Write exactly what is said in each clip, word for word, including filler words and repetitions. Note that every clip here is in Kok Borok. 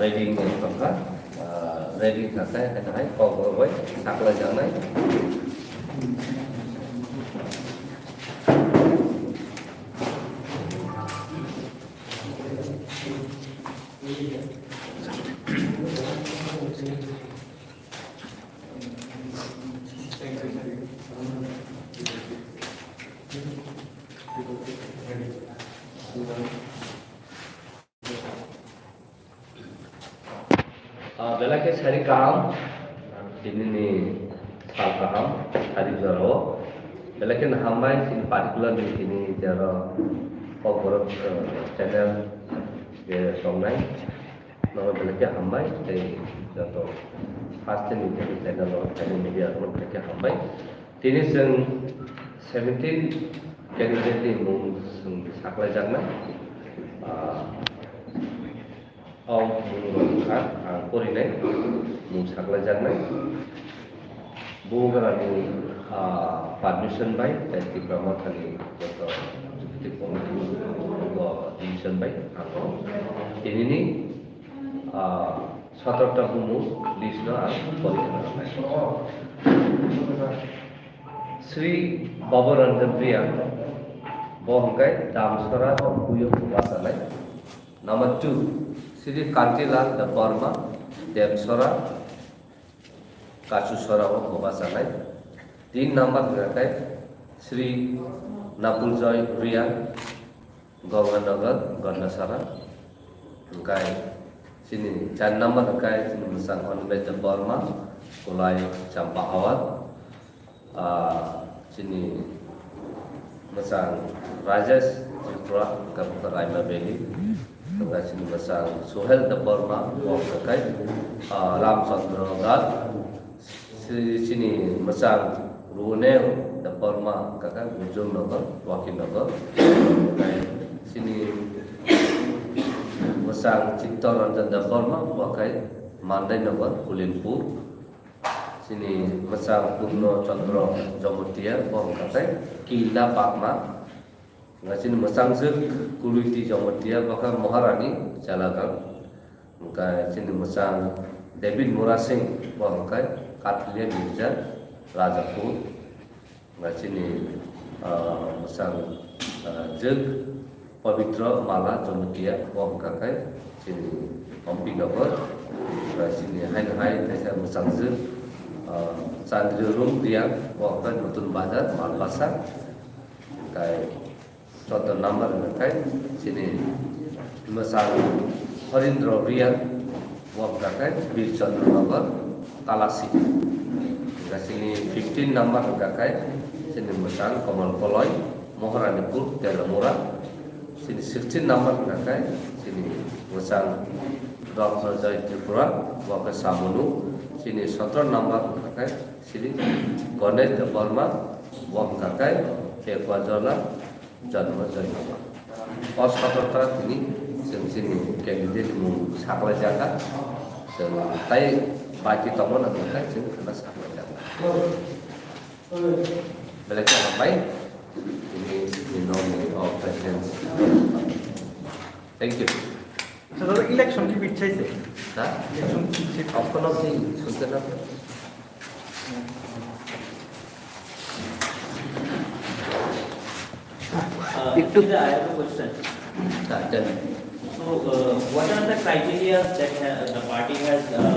Ready wng tongkha, ah, ready kha khe, hai, hai, kok rok bai saklai jaknai. Ah, belai khe sari kaham, tini ni sal kaham, sari jora o. Belai khe hambai, tini particular ni tini jora Kokborok, eh, channel je tongnai. Nono belai khe hambai, tei joto first ni tini channel o, tini media no belai khe hambai. Tini chwng seventeen candidate ni mung chwng saklai jaknai. Ah, O mung rok wngkha ang porinai, mung saklaijaknai. Bubagrani, ah, permission bai, tei Tipra Mothani joto executive committee bo decision bai ang o tinini, ah, sotro ta bumung list no ang porikha nangnai. Sri Baba Ranjan Priya, bo hwnkhe Damsara Buyo bachanai. Number two, Sri Kantilal Debbarma, Demsora, Kachusora o bo bachanai. Tin number hwnkha khe Sri Nakuljoy Reang, Ganganagar, Gandasara. Hwnkhe chini char number hwnkha khe chini mwchang Animesh Debbarma, Kulai Champahawar. Ah, chini mwchang Rajesh Tripura, hwnkha khe Raima Valley, hwnkha chini mwchang Suhel Debbarma, hwnkha khe, ah, Ramchandra Nagar, si-, chini mwchang Runeo Debbarma, hwnkha khe Gujum Nagar, Wakil Nagar, hwnkha chini mwchang Chittaranjan Debbarma, hwnkha khe Mandai Nagar, Kulinpur. Chini mwchang Purno Chandra Jamatia, bo hwnkha khe Kila Pakma. Hwnkha chini mwchangjwk Kuliti Jamatia, bo khe Maharani Jalagang. Hwnkha chini mwchang David Murasing, bo hwnkha khe Katlia Girja, Rajapur. Hwnkha chini, ah, mwchang, ah, jwk Pabitra Mala Jamatia, bo hwnkha khe chini Ompi Nagar. Hwnkha chini haino hai kaisa mwchangjwk, ah, Chandra Rum Reang, bo hwnkha Nutun Bazar, Malbasa. Hwnkha chwddo number hwnkha khe chini mwchang Harindra Reang, bo hwnkha khe Bir Chandra Nagar, Talasi. Hwnkha chini fifteen number hwnkha khe chini mwchang Kamal Koloi, Maharanipur, Telamura. Chini sixteen number hwnkha khe chini mwchang Ratna Joy Tripura, bo khe Samunu. Chini sotro number hwnkha khe chini Ganesh Debbarma, bo hwnkha khe Ekwa Jola, Janma Joy Mama. O sotro ta tini chwng chini candidate mung saklai jaka. Chwng tai baki tongmano hwnkha khe chwng khwna saklai jaka. Belai khe hambai. Tini, tini nominee of president. Thank you. Sir, election ki bitchai se? Ha? Election ki bitchai? Of course, si, sunte na. Uh, Ektu- Sir, I have a question. Ha, tell me. So, uh, what are the criteria that ha-, the party has, uh,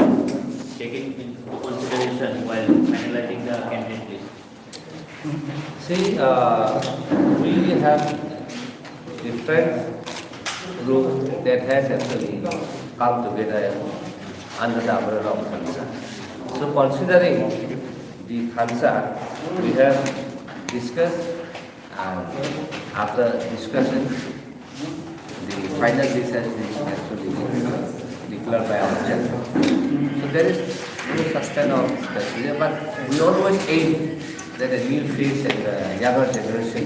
taken into consideration while finalizing the candidate list? See, uh, we have different group that has actually come together under the umbrella of Khansa. So considering the Khansa, we have discussed, and after discussion, the final list has been actually declared by our chairman. So there is no such kind of criteria, but we always aim that a new face and a younger generation